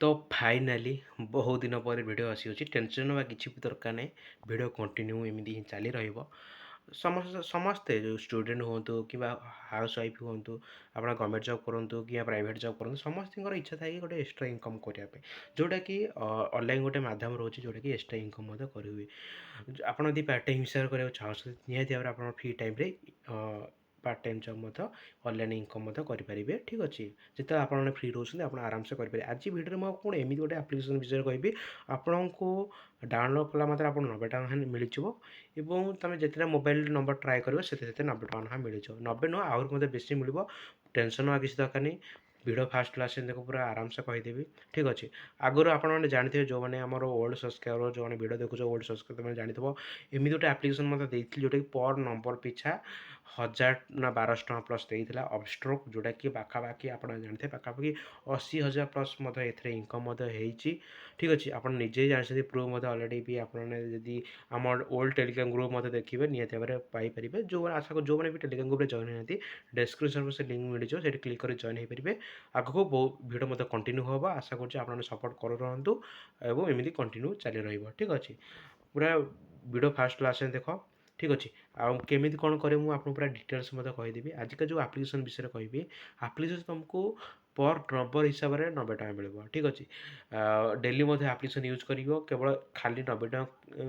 ତ ଫାଇନାଲି ବହୁତ ଦିନ ପରେ ଭିଡ଼ିଓ ଆସିଅଛି। ଟେନସନ୍ ହେବା କିଛି ବି ଦରକାର ନାହିଁ। ଭିଡ଼ିଓ କଣ୍ଟିନ୍ୟୁ ଏମିତି ହିଁ ଚାଲି ରହିବ। ସମସ୍ତେ ସମସ୍ତେ ଯେଉଁ ଷ୍ଟୁଡ଼େଣ୍ଟ ହୁଅନ୍ତୁ କିମ୍ବା ହାଉସ୍ ୱାଇଫ୍ ହୁଅନ୍ତୁ, ଆପଣ ଗଭର୍ଣ୍ଣମେଣ୍ଟ ଜବ୍ କରନ୍ତୁ କିମ୍ବା ପ୍ରାଇଭେଟ୍ ଜବ୍ କରନ୍ତୁ, ସମସ୍ତଙ୍କର ଇଚ୍ଛା ଥାଏ କି ଗୋଟେ ଏକ୍ସଟ୍ରା ଇନକମ୍ କରିବା ପାଇଁ, ଯେଉଁଟାକି ଅନଲାଇନ୍ ଗୋଟେ ମାଧ୍ୟମ ରହୁଛି, ଯେଉଁଟାକି ଏକ୍ସଟ୍ରା ଇନକମ୍ ମଧ୍ୟ କରିହୁଏ। ଆପଣ ଯଦି ପାର୍ଟ ଟାଇମ୍ ହିସାବରେ କରିବାକୁ ଚାହୁଁଛନ୍ତି, ନିହାତି ଭାବରେ ଆପଣ ଫ୍ରି ଟାଇମ୍ରେ ପାର୍ଟ ଟାଇମ୍ ଜବ୍ ମଧ୍ୟ, ଅନଲାଇନ୍ ଇନକମ୍ ମଧ୍ୟ କରିପାରିବେ। ଠିକ୍ ଅଛି, ଯେତେବେଳେ ଆପଣମାନେ ଫ୍ରି ରହୁଛନ୍ତି, ଆପଣ ଆରାମସେ କରିପାରିବେ। ଆଜି ଭିଡ଼ିଓରେ ମୁଁ କ'ଣ ଏମିତି ଗୋଟେ ଆପ୍ଲିକେସନ୍ ବିଷୟରେ କହିବି ଆପଣଙ୍କୁ। ଡାଉନଲୋଡ଼୍ କଲା ମାତ୍ରେ ଆପଣ 90 ଟଙ୍କା ମିଳିଯିବ ଏବଂ ତୁମେ ଯେତେଟା ମୋବାଇଲ୍ ନମ୍ବର ଟ୍ରାଏ କରିବ, ସେତେ ସେତେ 90 ଟଙ୍କା ଲେଖା ମିଳିଯିବ। 90 ନୁହଁ, ଆହୁରି ମଧ୍ୟ ବେଶୀ ମିଳିବ। ଟେନସନ୍ ହେବା କିଛି ଦରକାର ନାହିଁ। ଭିଡ଼ିଓ ଫାଷ୍ଟ କ୍ଲାସ୍ ଦେଖ, ପୁରା ଆରାମସେ କହିଦେବି। ଠିକ୍ ଅଛି, ଆଗରୁ ଆପଣମାନେ ଜାଣିଥିବେ, ଯେଉଁମାନେ ଆମର ଓଲ୍ଡ ସବସ୍କ୍ରାଇବର, ଯେଉଁମାନେ ଭିଡ଼ିଓ ଦେଖୁଛ, ଓଲ୍ଡ ସବସ୍କ୍ରାଇବର ମାନେ ଜାଣିଥିବ, ଏମିତି ଗୋଟେ ଆପ୍ଲିକେସନ୍ ମଧ୍ୟ ଦେଇଥିଲି, ଯେଉଁଟାକି ପର୍ ନମ୍ବର ପିଛା 1000 ନା 1200 ଟଙ୍କା ପ୍ଲସ୍ ଦେଇଥିଲା ଅପଷ୍ଟ୍ରୋକ୍, ଯେଉଁଟାକି ପାଖାପାଖି ଆପଣ ଜାଣିଥିବେ, ପାଖାପାଖି 80,000 ପ୍ଲସ୍ ମଧ୍ୟ ଏଥିରେ ଇନକମ୍ ମଧ୍ୟ ହେଇଛି। ଠିକ୍ ଅଛି, ଆପଣ ନିଜେ ଜାଣିଛନ୍ତି, ପ୍ରୁଫ୍ ମଧ୍ୟ ଅଲରେଡ଼ି ବି। ଆପଣମାନେ ଯଦି ଆମ ଓଲ୍ଡ ଟେଲିଗ୍ରାମ ଗ୍ରୁପ୍ ମଧ୍ୟ ଦେଖିବେ, ନିହାତି ଭାବରେ ପାଇପାରିବେ। ଯେଉଁମାନେ, ଆଶା କରୁ ଯେଉଁମାନେ ବି ଟେଲିଗ୍ରାମ ଗ୍ରୁପ୍ରେ ଜଏନ୍ ହେଇନାହାନ୍ତି, ଡେସ୍କ୍ରିପସନ୍ ସେ ଲିଙ୍କ୍ ମିଳିଯିବ, ସେଇଠି କ୍ଲିକ୍ କରି ଜଏନ୍ ହେଇପାରିବେ। ଆଗକୁ ବହୁତ ଭିଡ଼ିଓ ମଧ୍ୟ କଣ୍ଟିନ୍ୟୁ ହେବ। ଆଶା କରୁଛି ଆପଣମାନେ ସପୋର୍ଟ କରୁ ରହନ୍ତୁ ଏବଂ ଏମିତି କଣ୍ଟିନ୍ୟୁ ଚାଲି ରହିବ। ଠିକ୍ ଅଛି, ପୁରା ଭିଡ଼ିଓ ଫାଷ୍ଟ ଲାଷ୍ଟ ଦେଖ। ଠିକ୍ ଅଛି, ଆଉ କେମିତି କ'ଣ କରିବେ, ମୁଁ ଆପଣଙ୍କୁ ପୁରା ଡିଟେଲ୍ସ ମଧ୍ୟ କହିଦେବି। ଆଜିକା ଯେଉଁ ଆପ୍ଲିକେସନ୍ ବିଷୟରେ କହିବି, ଆପ୍ଲିକେସନ୍ ତୁମକୁ ପର୍ ନମ୍ବର ହିସାବରେ 90 ଟଙ୍କା ମିଳିବ। ଠିକ୍ ଅଛି, ଡେଲି ମଧ୍ୟ ଆପ୍ଲିକେସନ୍ ୟୁଜ୍ କରିବ। କେବଳ ଖାଲି 90 ଟଙ୍କା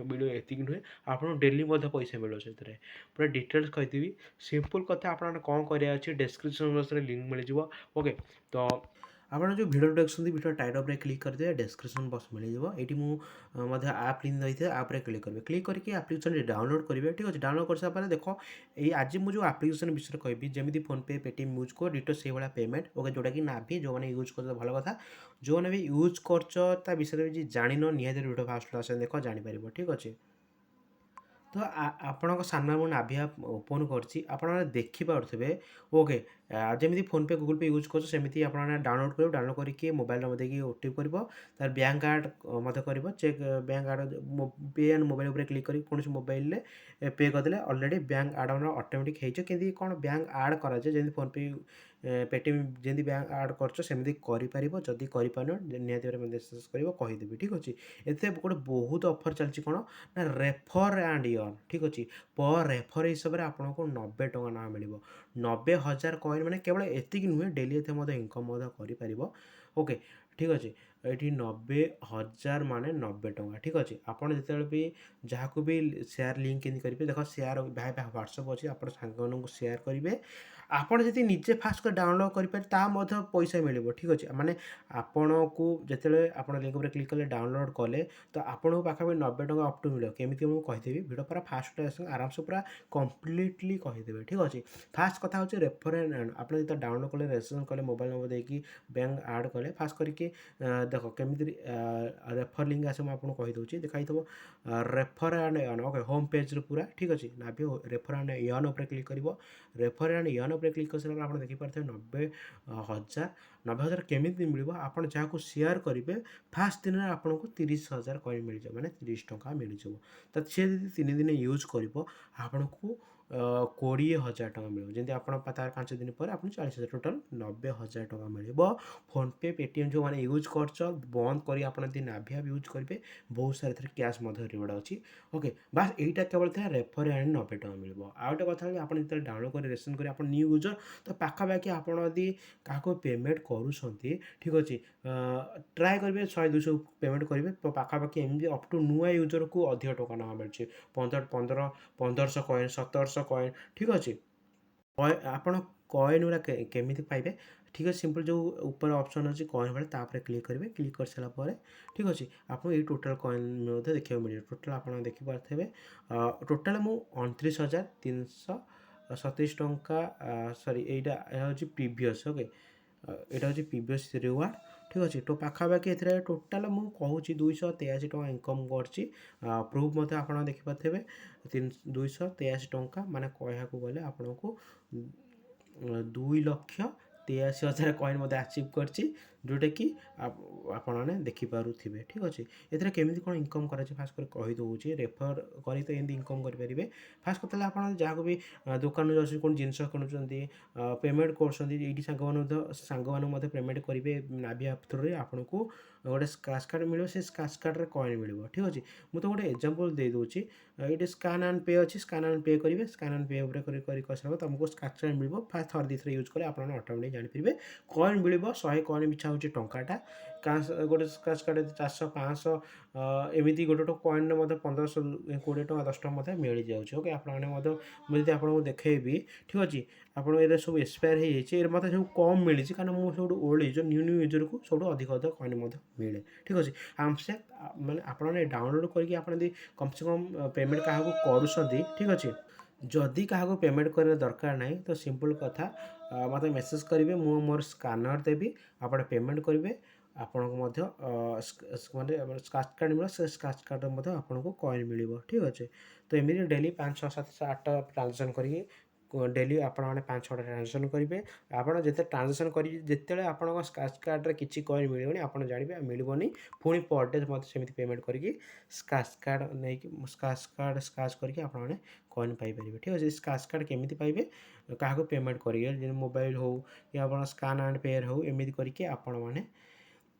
ମିଳିବ ଏତିକି ନୁହେଁ, ଆପଣଙ୍କୁ ଡେଲି ମଧ୍ୟ ପଇସା ମିଳିବ। ସେଥିରେ ପୁରା ଡିଟେଲ୍ସ କହିଦେବି। ସିମ୍ପଲ୍ କଥା, ଆପଣମାନେ କ'ଣ କରିବାର ଅଛି, ଡେସ୍କ୍ରିପସନ୍ ବକ୍ସରେ ଲିଙ୍କ୍ ମିଳିଯିବ। ଓକେ, ତ ଆପଣ ଯେଉଁ ଭିଡ଼ିଓ ଦେଖୁଛନ୍ତି, ଭିଡ଼ିଓ ଟାଇଟଲ୍ ଉପରେ କ୍ଲିକ୍ କରିଦେବେ, ଡେସ୍କ୍ରିପସନ୍ ବକ୍ସ ମିଳିଯିବ। ଏଇଠି ମୁଁ ମଧ୍ୟ ଆପ୍ ଲିଙ୍କ୍ ଦେଇଥାଏ, ଆପ୍ରେ କ୍ଲିକ୍ କରିବେ। କ୍ଲିକ୍ କରିକି ଆପ୍ଲିକେସନ୍ଟି ଡାଉନଲୋଡ଼୍ କରିବେ। ଠିକ୍ ଅଛି, ଡାଉନଲୋଡ଼୍ କରିସାରିଲା ପରେ ଦେଖ, ଏଇ ଆଜି ମୁଁ ଯେଉଁ ଆପ୍ଲିକେସନ୍ ବିଷୟରେ କହିବି, ଯେମିତି ଫୋନ୍ପେ, ପେଟିଏମ୍ ୟୁଜ୍ କର, ଡିଟୋ ସେଇଭଳିଆ ପେମେଣ୍ଟ। ଓକେ, ଯେଉଁଟାକି ନାଭି ଯେଉଁମାନେ ୟୁଜ୍ କରୁଛ ଭଲ କଥା, ଯେଉଁମାନେ ବି ୟୁଜ୍ କରୁଛ ତା ବିଷୟରେ ବି ଜାଣିନ, ନିହାତି ଭିଡ଼ିଓ ଫାଷ୍ଟ ଲାଷ୍ଟ ଦେଖ, ଜାଣିପାରିବ। ଠିକ୍ ଅଛି, ତ ଆପଣଙ୍କ ସାମ୍ନାରେ ମୁଁ ନାଭି ଆପ୍ ଓପନ୍ କରିଛି, ଆପଣମାନେ ଦେଖିପାରୁଥିବେ। ଓକେ, ଯେମିତି ଫୋନ୍ପେ, ଗୁଗୁଲ୍ ପେ ୟୁଜ୍ କରୁଛ, ସେମିତି ଆପଣମାନେ ଡାଉନଲୋଡ଼୍ କରିବ। ଡାଉନଲୋଡ଼୍ କରିକି ମୋବାଇଲ୍ ନମ୍ବର ଦେଇକି ଓଟିପି କରିବ, ତାର ବ୍ୟାଙ୍କ ଆଡ଼୍ ମଧ୍ୟ କରିବ। Check bank add, pay and mobile ଉପରେ କ୍ଲିକ୍ କରି କୌଣସି ମୋବାଇଲରେ ପେ କରିଦେଲେ ଅଲରେଡ଼ି ବ୍ୟାଙ୍କ ଆଡ଼୍ ଅଟୋମେଟିକ୍ ହେଇଯିବ। କେମିତି କ'ଣ ବ୍ୟାଙ୍କ ଆଡ଼୍ କରାଯାଏ, ଯେମିତି ଫୋନ୍ପେ, ପେଟିଏମ୍ ଯେମିତି ବ୍ୟାଙ୍କ ଆଡ଼୍ କରୁଛ, ସେମିତି କରିପାରିବ। ଯଦି କରିପାରୁନ, ନିହାତି ଭାବରେ ମେସେଜ୍ କରିବ, କହିଦେବି। ଠିକ୍ ଅଛି, ଏଥିରେ ଗୋଟେ ବହୁତ ଅଫର୍ ଚାଲିଛି। କ'ଣ ନା ରେଫର୍ ଆଣ୍ଡ ଇୟର୍ନ। ଠିକ୍ ଅଛି, ପର୍ ରେଫର୍ ହିସାବରେ ଆପଣଙ୍କୁ 90 ଟଙ୍କା ଲେଖା ମିଳିବ। 90,000 କଏନ୍ ମାନେ କେବଳ ଏତିକି ନୁହେଁ, ଡେଲି ଏଥିରେ ମଧ୍ୟ ଇନକମ୍ ମଧ୍ୟ କରିପାରିବ। ଓକେ, ଠିକ୍ ଅଛି, ଏଇଠି 90,000 ମାନେ 90 ଟଙ୍କା। ଠିକ୍ ଅଛି, ଆପଣ ଯେତେବେଳେ ବି ଯାହାକୁ ବି ସେୟାର ଲିଙ୍କ୍ କେମିତି କରିବେ ଦେଖ। ସେୟାର ଭାଇ ହ୍ୱାଟ୍ସଅପ୍ ଅଛି, ଆପଣ ସାଙ୍ଗମାନଙ୍କୁ ସେୟାର କରିବେ। ଆପଣ ଯଦି ନିଜେ ଫାଷ୍ଟ କରି ଡାଉନଲୋଡ଼୍ କରିପାରିବେ, ତା ମଧ୍ୟ ପଇସା ମିଳିବ। ଠିକ୍ ଅଛି, ମାନେ ଆପଣଙ୍କୁ ଯେତେବେଳେ ଆପଣ ଲିଙ୍କ୍ ଉପରେ କ୍ଲିକ୍ କଲେ, ଡାଉନଲୋଡ଼୍ କଲେ, ତ ଆପଣଙ୍କୁ ପାଖାପାଖି 90 ଟଙ୍କା ଅପ୍ ଟୁ ମିଳିବ। କେମିତି ମୁଁ କହିଦେବି, ଭିଡ଼ିଓ ପୁରା ଫାଷ୍ଟ ଆରାମସେ ପୁରା କମ୍ପ୍ଲିଟଲି କହିଦେବେ। ଠିକ୍ ଅଛି, ଫାଷ୍ଟ କଥା ହେଉଛି ରେଫର୍। ଆପଣ ଯେତେବେଳେ ଡାଉନଲୋଡ଼୍ କଲେ, ରେଜିଷ୍ଟ୍ରେସନ୍ କଲେ, ମୋବାଇଲ୍ ନମ୍ବର ଦେଇକି ବ୍ୟାଙ୍କ ଆଡ଼୍ କଲେ, ଫାଷ୍ଟ କରିକି ଦେଖ କେମିତି ରେଫର୍ ଲିଙ୍କ୍ ଆସିବ, ମୁଁ ଆପଣଙ୍କୁ କହିଦେଉଛି। ଦେଖାଇଥିବ ରେଫର୍ ଆଣ୍ଡ ୟର୍ନ। ଓକେ, ହୋମ୍ ପେଜ୍ରେ ପୁରା। ଠିକ୍ ଅଛି, ନାଭି ରେଫର୍ ଆଣ୍ଡ ୟର୍ନ ଉପରେ କ୍ଲିକ୍ କରିବ। ରେଫର୍ ଆଣ୍ଡ ୟର୍ନ ଉପରେ କ୍ଲିକ୍ କରିସାରିଲା ପରେ ଆପଣ ଦେଖିପାରୁଥିବେ 90,000। 90,000 କେମିତି ମିଳିବ? ଆପଣ ଯାହାକୁ ସେୟାର କରିବେ, ଫାଷ୍ଟ ଦିନରେ ଆପଣଙ୍କୁ 30,000 କଏନ୍ ମିଳିଯିବ, ମାନେ 30 ଟଙ୍କା ମିଳିଯିବ। ତ ସେ ଯଦି 3 ଦିନ ୟୁଜ୍ କରିବ, ଆପଣଙ୍କୁ 20,000 ଟଙ୍କା ମିଳିବ। ଯେମିତି ଆପଣ ତାର 5 ଦିନ ପରେ ଆପଣଙ୍କୁ 40,000, ଟୋଟାଲ୍ 90,000 ଟଙ୍କା ମିଳିବ। ଫୋନ୍ପେ, ପେଟିଏମ୍ ଯେଉଁମାନେ ୟୁଜ୍ କରୁଛ, ବନ୍ଦ କରି ଆପଣ ଯଦି ନାଭି ଆପ୍ ୟୁଜ୍ କରିବେ, ବହୁତ ସାରା ଏଥିରେ କ୍ୟାସ୍ ମଧ୍ୟ ରିୱାର୍ଡ଼ ଅଛି। ଓକେ, ବାସ୍ ଏଇଟା କେବଳ ଥିଲା ରେଫର୍ ଆଣ୍ଡ 90 ଟଙ୍କା ମିଳିବ। ଆଉ ଗୋଟେ କଥା ହେଲା, ଆପଣ ଯେତେବେଳେ ଡାଉନଲୋଡ଼୍ କରି ରେଜିଷ୍ଟ୍ରେସନ୍ କରି ଆପଣ ନ୍ୟୁ ୟୁଜର୍, ତ ପାଖାପାଖି ଆପଣ ଯଦି କାହାକୁ ପେମେଣ୍ଟ କରୁଛନ୍ତି, ଠିକ୍ ଅଛି, ଟ୍ରାଏ କରିବେ 100 200 ପେମେଣ୍ଟ କରିବେ। ତ ପାଖାପାଖି ଏମିତି ଅପ୍ ଟୁ ନୂଆ ୟୁଜର୍କୁ ଅଧିକ ଟଙ୍କା ଲେଖା ମିଳୁଛି, ପନ୍ଦର ପନ୍ଦର 1500 କଏନ୍, 1700 କଏନ୍। ଠିକ୍ ଅଛି, ଆପଣ କଏନ୍ ଗୁଡ଼ା କେମିତି ପାଇବେ? ଠିକ୍ ଅଛି, ସିମ୍ପଲ୍ ଯେଉଁ ଉପରେ ଅପସନ୍ ଅଛି କଏନ୍ ଭଳି, ତାପରେ କ୍ଲିକ୍ କରିବେ। କ୍ଲିକ୍ କରିସାରିଲା ପରେ, ଠିକ୍ ଅଛି, ଆପଣଙ୍କୁ ଏଇ ଟୋଟାଲ୍ କଏନ୍ ମଧ୍ୟ ଦେଖିବାକୁ ମିଳିବ। ଟୋଟାଲ୍ ଆପଣ ଦେଖିପାରୁଥିବେ, ଟୋଟାଲ୍ ମୁଁ 29,327 ଟଙ୍କା, ସରି, ଏଇଟା ଏହା ହେଉଛି ପ୍ରିଭିୟସ୍। ଓକେ, ଏଇଟା ହେଉଛି ପ୍ରିଭିୟସ୍ ରିୱାର୍ଡ଼। ଠିକ୍ ଅଛି, ତ ପାଖାପାଖି ଏଥିରେ ଟୋଟାଲ୍ ମୁଁ କହୁଛି 283 ଟଙ୍କା ଇନକମ୍ କରିଛି। ପ୍ରୁଫ୍ ମଧ୍ୟ ଆପଣ ଦେଖିପାରୁଥିବେ। 283 ଟଙ୍କା ମାନେ କହିବାକୁ ଗଲେ ଆପଣଙ୍କୁ 2,83,000 କଏନ୍ ମଧ୍ୟ ଆଚିଭ୍ କରିଛି। ଯେଉଁଟାକି ଆପଣମାନେ ଦେଖିପାରୁଥିବେ। ଠିକ୍ ଅଛି। ଏଥିରେ କେମିତି କ'ଣ ଇନକମ୍ କରାଯାଏ, ଫାଷ୍ଟ କରି କହିଦେଉଛି। ରେଫର୍ କରି ତ ଏମିତି ଇନକମ୍ କରିପାରିବେ। ଫାଷ୍ଟ କଥା ହେଲା, ଆପଣ ଯାହାକୁ ବି ଦୋକାନରୁ ଯାଉଛନ୍ତି, କ'ଣ ଜିନିଷ କିଣୁଛନ୍ତି, ପେମେଣ୍ଟ କରୁଛନ୍ତି, ଏଇଠି ସାଙ୍ଗମାନଙ୍କୁ ମଧ୍ୟ ପେମେଣ୍ଟ କରିବେ ନାଭି ଆପ୍ ଥ୍ରୁରେ, ଆପଣଙ୍କୁ ଗୋଟେ ସ୍କ୍ରାଚ୍ କାର୍ଡ଼ ମିଳିବ। ସେ ସ୍କ୍ରାଚ୍ କାର୍ଡ଼ରେ କଏନ୍ ମିଳିବ। ଠିକ୍ ଅଛି। ମୁଁ ତ ଗୋଟେ ଏକ୍ଜାମ୍ପଲ୍ ଦେଇଦେଉଛି। ଏଇଠି ସ୍କାନ୍ ଆଣ୍ଡ ପେ ଅଛି। ସ୍କାନ୍ ଆଣ୍ଡ ପେ କରିବେ। ସ୍କାନ୍ ଆଣ୍ଡ ପେ ଉପରେ କରି କରି କରିସାରିଲା ପରେ ତୁମକୁ ସ୍କ୍ରାଚ୍ କାର୍ଡ଼ ମିଳିବ। ଫାଷ୍ଟ ଥରେ ଦୁଇଥର ୟୁଜ୍ କଲେ ଆପଣ ଅଟୋମେଟିକ୍ ଜାଣିପାରିବେ। କଏନ୍ ମିଳିବ। 100 କଏନ୍ ପିଛା ହେଉଛି ଟଙ୍କାଟା। ଗୋଟେ ସ୍କ୍ରାଚ୍ କାର୍ଡ଼ 400, 500, ଏମିତି ଗୋଟେ ଗୋଟେ କଏନ୍ରେ ମଧ୍ୟ 1500, 20 ଟଙ୍କା, 10 ଟଙ୍କା ମଧ୍ୟ ମିଳିଯାଉଛି। ଓକେ, ଆପଣମାନେ ମଧ୍ୟ ମୁଁ ଯଦି ଆପଣଙ୍କୁ ଦେଖେଇବି, ଠିକ୍ ଅଛି, ଆପଣ ଏଇଟା ସବୁ ଏକ୍ସପାୟାର ହେଇଯାଇଛି। ଏରେ ମୋତେ ସବୁ କମ୍ ମିଳିଛି, କାରଣ ମୁଁ ସବୁଠୁ ଓଲ୍ଡ ୟୁଜର୍। ନ୍ୟୁ ନ୍ୟୁ ୟୁଜର୍କୁ ସବୁଠୁ ଅଧିକ ଅଧିକ କଏନ୍ ମଧ୍ୟ ମିଳେ। ଠିକ୍ ଅଛି। ଆରାମସେ ମାନେ ଆପଣମାନେ ଡାଉନଲୋଡ଼୍ କରିକି ଆପଣ ଯଦି କମ୍ ସେ କମ୍ ପେମେଣ୍ଟ କାହାକୁ କରୁଛନ୍ତି, ଠିକ୍ ଅଛି, ଯଦି କାହାକୁ ପେମେଣ୍ଟ କରିବା ଦରକାର ନାହିଁ, ତ ସିମ୍ପଲ୍ କଥା, ମୋତେ ମେସେଜ୍ କରିବେ। ମୁଁ ମୋର ସ୍କାନର୍ ଦେବି, ଆପଣ ପେମେଣ୍ଟ କରିବେ। ଆପଣଙ୍କୁ ମଧ୍ୟ ମାନେ ସ୍କ୍ରାଚ୍ କାର୍ଡ଼ ମିଳିବ। ସେ ସ୍କ୍ରାଚ୍ କାର୍ଡ଼ରେ ମଧ୍ୟ ଆପଣଙ୍କୁ କଏନ୍ ମିଳିବ। ଠିକ୍ ଅଛି। ତ ଏମିତି ଡେଲି 5, 6, 7, 8 ଟ୍ରାଞ୍ଜାକ୍ସନ୍ କରିକି, ଡେଲି ଆପଣମାନେ 5, 6ଟା ଟ୍ରାଞ୍ଜାକ୍ସନ୍ କରିବେ। ଆପଣ ଯେତେ ଟ୍ରାଞ୍ଜାକ୍ସନ୍ କରି, ଯେତେବେଳେ ଆପଣଙ୍କ ସ୍କ୍ରାଚ୍ କାର୍ଡ଼ରେ କିଛି କଏନ୍ ମିଳିବନି, ଆପଣ ଜାଣିବେ ଆଉ ମିଳିବନି। ପୁଣି ପର୍ ଡେ ମଧ୍ୟ ସେମିତି ପେମେଣ୍ଟ କରିକି, ସ୍କ୍ରାଚ୍ କାର୍ଡ଼ ନେଇକି, ସ୍କ୍ରାଚ୍ କାର୍ଡ଼ ସ୍କ୍ରାଚ୍ କରିକି ଆପଣମାନେ କଏନ୍ ପାଇପାରିବେ। ଠିକ୍ ଅଛି। ସ୍କ୍ରାଚ୍ କାର୍ଡ଼ କେମିତି ପାଇବେ? କାହାକୁ ପେମେଣ୍ଟ କରିକି, ଯେମିତି ମୋବାଇଲ୍ ହେଉ କି ଆପଣ ସ୍କାନ୍ ଆଣ୍ଡ ପେ'ରେ ହେଉ, ଏମିତି କରିକି ଆପଣମାନେ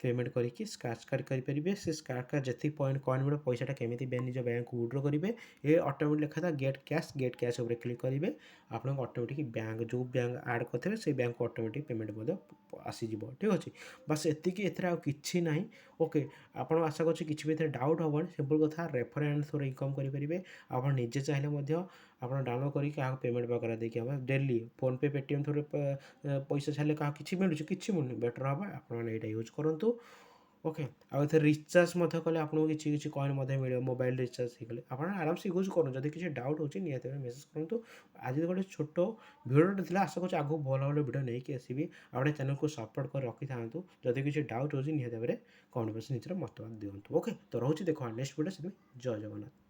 ପେମେଣ୍ଟ କରିକି ସ୍କ୍ରାଚ୍ କାର୍ଡ଼ କରିପାରିବେ। ସେ ସ୍କ୍ରାଚ୍ କାର୍ଡ଼ ଯେତିକି ପଏଣ୍ଟ କଏନ୍ ମିଳିବ, ପଇସାଟା କେମିତି ନିଜ ବ୍ୟାଙ୍କକୁ ୱିଡ୍ର କରିବେ? ଏ ଅଟୋମେଟିକ୍ ଲେଖା ଗେଟ୍ କ୍ୟାସ୍। ଗେଟ୍ କ୍ୟାସ୍ ଉପରେ କ୍ଲିକ୍ କରିବେ। ଆପଣଙ୍କୁ ଅଟୋମେଟିକ୍ ବ୍ୟାଙ୍କ, ଯେଉଁ ବ୍ୟାଙ୍କ ଆଡ଼୍ କରିଥିବେ, ସେଇ ବ୍ୟାଙ୍କକୁ ଅଟୋମେଟିକ୍ ପେମେଣ୍ଟ ମଧ୍ୟ ଆସିଯିବ। ଠିକ୍ ଅଛି। ବାସ୍ ଏତିକି, ଏଥିରେ ଆଉ କିଛି ନାହିଁ। ଓକେ, ଆପଣ ଆଶା କରୁଛି କିଛି ବି ଏଥିରେ ଡାଉଟ୍ ହେବନି। ସିମ୍ପଲ୍ କଥା, ରେଫରେନ୍ସ ଥ୍ରୁରେ ଇନକମ୍ କରିପାରିବେ। ଆପଣ ନିଜେ ଚାହିଁଲେ ମଧ୍ୟ ଆପଣ ଡାଉନଲୋଡ଼୍ କରିକି କାହାକୁ ପେମେଣ୍ଟ ବଗେରା ଦେଇକି ହେବ। ଡେଲି ଫୋନ୍ପେ, ପେଟିଏମ୍ ଥ୍ରୁରେ ପଇସା ଛାଡ଼ିଲେ କାହାକୁ କିଛି ମିଳୁଛି? କିଛି ମିଳୁନି। ବେଟର୍ ହେବ ଆପଣମାନେ ଏଇଟା ୟୁଜ୍ କରନ୍ତୁ। ଓକେ, ଆଉ ଏଥିରେ ରିଚାର୍ଜ ମଧ୍ୟ କଲେ ଆପଣଙ୍କୁ କିଛି କିଛି କଏନ୍ ମଧ୍ୟ ମିଳିବ। ମୋବାଇଲ୍ ରିଚାର୍ଜ ହେଇଗଲେ ଆପଣ ଆରାମସେ ୟୁଜ୍ କରନ୍ତୁ। ଯଦି କିଛି ଡାଉଟ୍ ହେଉଛି, ନିହାତି ଭାବରେ ମେସେଜ୍ କରନ୍ତୁ। ଆଜି ଗୋଟେ ଛୋଟ ଭିଡ଼ିଓଟେ ଥିଲା। ଆଶା କରୁଛି ଆଗକୁ ଭଲ ଭଲ ଭିଡ଼ିଓ ନେଇକି ଆସିବି। ଆପଣ ଚ୍ୟାନେଲକୁ ସପୋର୍ଟ କରି ରଖିଥାନ୍ତୁ। ଯଦି କିଛି ଡାଉଟ୍ ହେଉଛି, ନିହାତି ଭାବରେ କମେଣ୍ଟ ବକ୍ସ ନିଜର ମତାମତ ଦିଅନ୍ତୁ। ଓକେ, ତ ରହୁଛି। ଦେଖ ନେକ୍ସଟ ଭିଡ଼ିଓ। ସେଥିପାଇଁ ଜୟ ଜଗନ୍ନାଥ।